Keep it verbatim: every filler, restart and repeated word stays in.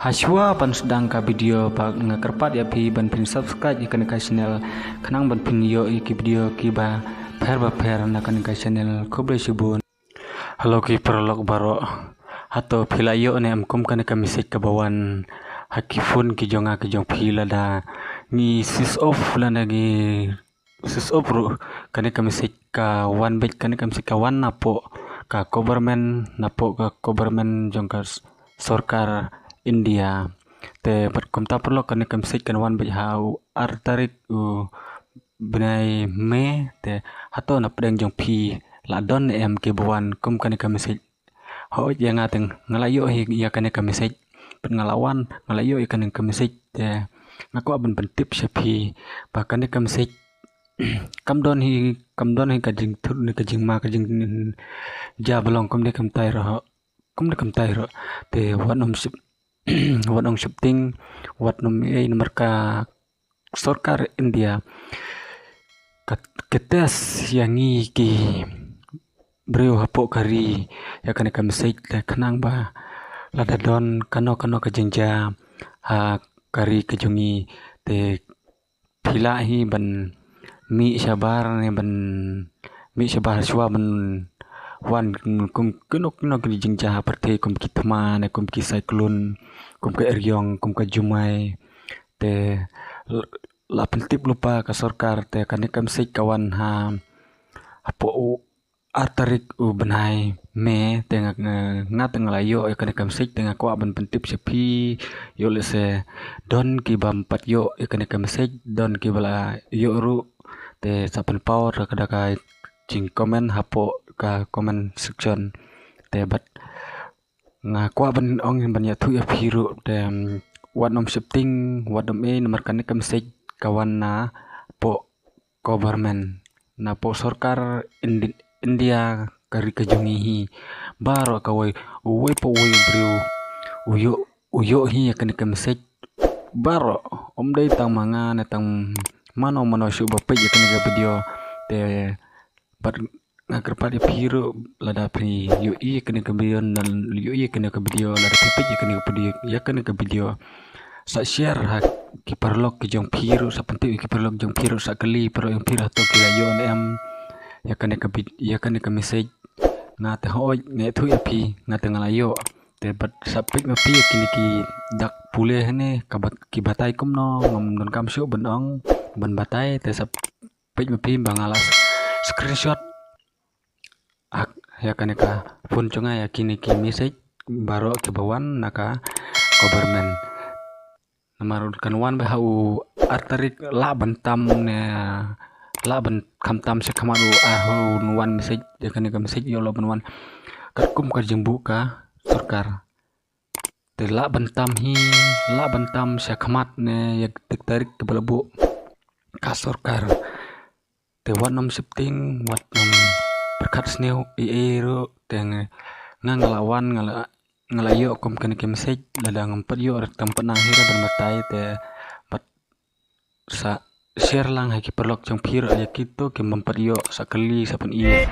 Hashwa ban sdang ka video ba nga kyrpad ïa phi ban phin subscribe ïa kane ka channel khnang ban phin ïoh ïa ki video kiba pher ba pher na kane ka channel. Khublei shibun. Hello ki paralok baroh. Hato phi la ïoh ne em kum kane ka message kaba wan ha ki phone ki jong nga ki jong phi lada ngi switch off lada ngi switch off ruh kane ka message ka wan beit, kane ka message ka wan napoh ka government, napoh ka government jong ka s-, sorkar India. Te bad kumta paralok kane ka message kan wan beit ha u ar tarik u bnai May. Te hato na pdeng jong phi la don ne em kiba wan kum kane ka message? Hooid ïa nga te nga la ïoh hi ïa kane ka message. Bad nga la wan, nga la ïoh ïa kane ka message. Te nga kwah ban pyntip sha phi ba kane ka message kam don hi, kam don hi ka jingthut ne ka jingma, ka jingjia ba long kumne kumtai ruh. Kumne kumtai ruh. Te wat nym ship, wat nym sheptieng, wat nym ei namar ka sorkar India ka, ka test ïa ngi ki briew hapoh ka ri ïa kane ka message te khnang ba lada don kano kano ka jingjia ha ka ri ka jong ngi te phi lah hi ban mih shabar ne ban mih shabar shuwa ban wan kum kino kino ki jingjia ha pyrthei kum ki thma ne kum ki cyclone kum ka eriong kum ka jumai. Te l-, la pyntip lypa ka sorkar te kane ka message ka wan ha hapoh u ar tarik u bnai May. Te nga, nga, nga te nga la ïoh ïa kane ka message te nga kwah ban pyntip sha phi. Ïoh lehse don kiba ym pat ïoh ïa kane ka message, don kiba la ïoh ruh. Te sa pynpaw da ka, da ka jingcomment hapoh ka comment section. Te bad nga kwah ban ong ban ïathuh ïa phi ruh te, em, wat nym sheptieng, wat nym ei namar kane ka message ka wan napoh government, napoh sorkar Indi-, India ka ri ka jong ngi hi. Baroh kawei, uwei pa uwei u briew u ïoh, u ïoh hi ïa kane ka message. Baroh, ym dei tang ma nga ne tang mano mano shuh ba peit ïa kane ka video. Te bad nga kyrpad ïa phi ruh lada phi ïohi ïa kane ka video, lada phi peit ïa kane ka video, ïa kane ka video sa share ha ki paralok ki jong phi ruh, sa pyntip ïa ki paralok jong phi ruh, sa kylli paralok jong phi ruh hato ki la ïoh ne em ïa kane ka vid-, ïa kane ka message. Nga te hooid nga ïathuh ïa phi, nga te nga la ïoh. Te bad sa peit ma phi ïa kine ki dak pule hangne, ka bat-, ki batai kumno, ngam donkam shuh ban ong ban batai, te sa peit ma phi ba nga la screenshot ha, ïa kane ka phone jong nga ïa kine ki message baroh kiba wan na ka government. Namar kan wan beit ha u ar tarik lah ban tam ne, lah ban khamtam sha khmat u ar, ha u wan message, ïa kane ka message ïoh lah ban wan katkum ka jingbuh ka sorkar. Te lah ban tam hi, lah ban tam sha khmat ne ïa ka tarik kaba la buh ka sorkar. Te wat nym sheptieng, wat nym pyrkhat sniew ei ei ruh, te nga, nga la wan, nga la, nga la ïoh kum kane ka message, lada ngam pat ïoh ruh te ym pat nang hi ruh ban batai, te bad sa share lang ha ki paralok jong phi ruh ïa kito ki bym pat ïoh, sa kylli, sa pyni.